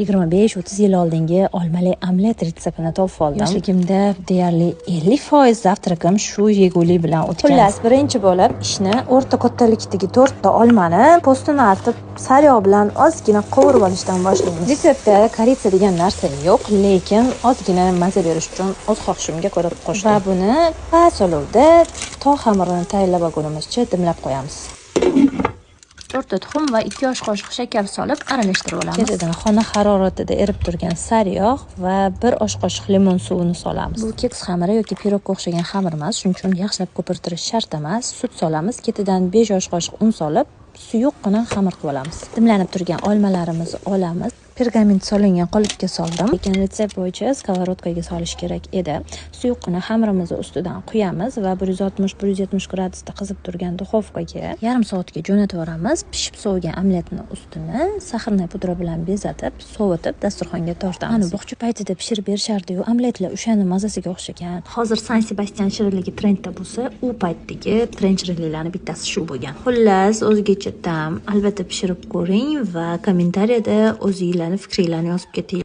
25-30 yil oldingi olmali omlet retseptini topib oldim. Yoshligimda deyarli 50% завтрак im shu yegulik bilan o'tgan. Xullas, birinchi bo'lib ishni o'rta kattalikdagi to'rtta olmani po'stini artib, sariyog' bilan ozgina qovurib olishdan boshlaymiz. Retseptda корица degan narsa yo'q, lekin ozgina maza berish uchun o'z xohishimga ko'ra qo'shdim. Va buni past olovda to xamirini tayyorlab olgunimizcha dimlab qo'yamiz. To'rtta tuxum va 2 osh qoshiq shakar solib aralashtirib olamiz. Ketidan xona haroratida erib turgan sariyog' va 1 osh qoshiq limon suvini solamiz. Bu keks xamiri yoki pirogga o'xshagan xamir emas, shuning uchun yaxshilab ko'pirtirish shart emas. Sut solamiz, ketidan 5 osh qoshiq un solib, suyuqqina xamir qilib olamiz. Dimlanib turgan olmalarimizni olamiz. Pergament solingan qolipga soldim. Lekin retsept bo'yicha сковородка ga solish kerak edi. Suyuqqina xamirimizni ustidan quyamiz va 160-170 gradusda qizib turgan духовка ga yarim soatga jo'natib yuboramiz. Pishib sovigan omletni ustini сахарный pudra bilan bezatib, sovitib dasturxonga tortamiz. Mana bog'cha paytida pishirib berishardi-yu, omletlar o'shani mazasiga o'xshagan. Hozir San Sebastian shirinligi trendda bo'lsa, u paytdagi trend shirinliklarning bittasi shu bo'lgan. Xullas, o'zgacha ta'm. Albatta pishirib ko'ring va kommentariyada o'zinglarni fikringlarni yozib keting.